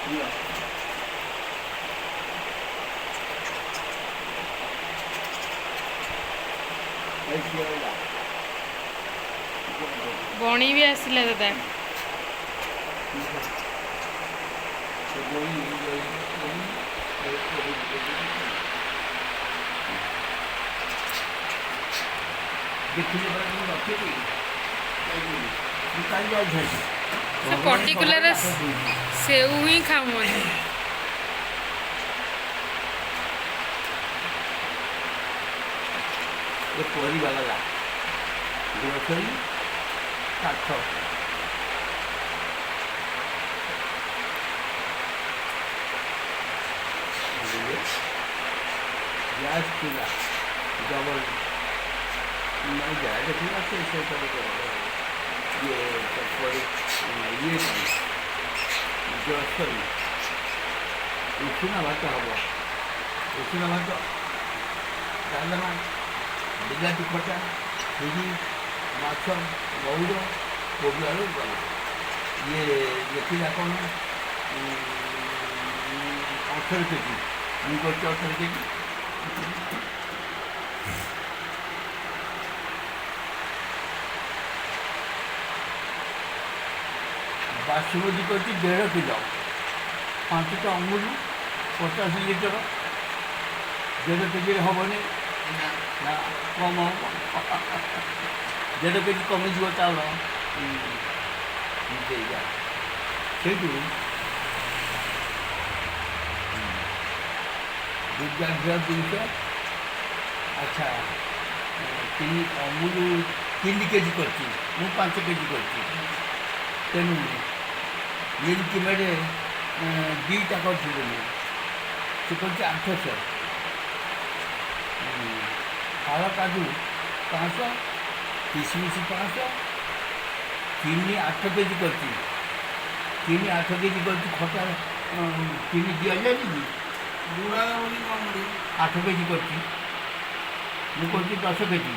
ନିଅ। ଏଇ ସିଏ। ବଣି ବି ଆସିଲା ଦାଦା। ସେ ବଣି। ଦେଖିଲେ ପରା, ମୁଁ ରଖିଛି, ଯାଇଥିଲି, ମୁଁ କାଲି ଯାଇଥାନ୍ତି। ସେ ପର୍ଟିକୁଲାର ସେଉ ହିଁ ଖାଉଛନ୍ତି। ଏ ପରିବା ଗଲା, ଗ୍ରୋସରୀ କାଠ। ଗ୍ୟାସ୍ ଥିଲା ଡବଲ ନାଇଁ, ଯାହା ଦେଖିଲା ସେ ସବୁ ଇଏ ପରେ ଇଏ କ'ଣ ଗ୍ରୋସରୀ। ଉଷୁନା ଭାତ ହେବ, ଉଷୁନା ଭାତ, ଡାଲମା, ବିଲାତି ଖଟା, ଖିରି, ମାଛ, ଗଉଡ଼, କୋବି ଆଳୁ ଗଲା। ଇଏ ଲେଖିଲା କ'ଣ 18 କେଜି, ମୁଁ କରୁଛି 18 କେଜି। ବାସୁମତୀ କରୁଛି 1.5 କିଲୋ, 5ଟା ଅମୁଲ, 50 ଲିଟର। 1.5 କେଜିରେ ହେବନି ନା, କମ୍ ହେବ, 1.5 କେଜି କମିଯିବ ଚାଉଳ। ଦେଇଯା ସେଇଠୁ ଦୁର୍ଗା ଘିଅ 200। ଆଚ୍ଛା, ତିନି ଅମୁଲ 3 କେଜି କରିଛି, ମୁଁ 5 କେଜି କରିଛି। ତେଣୁ ମିଲ୍କ ମେଡ଼ 2ଟା କରିଥିଲି ମୁଁ, ସେ କରିଛି 800। ଫାଳ କାଜୁ 500, କିସମିସ 500। ଚିନି 8 କେଜି କରିଛି, ଚିନି 8 କେଜି କରିଛି। ଖଟା ଚିନି ଦିଆଯାଏନି କି? ଗୁଡ଼ା ବୋଲି କ'ଣ କରିବୁ? 8 କେଜି କରିଛି, ମୁଁ କରୁଛି 10 କେଜି।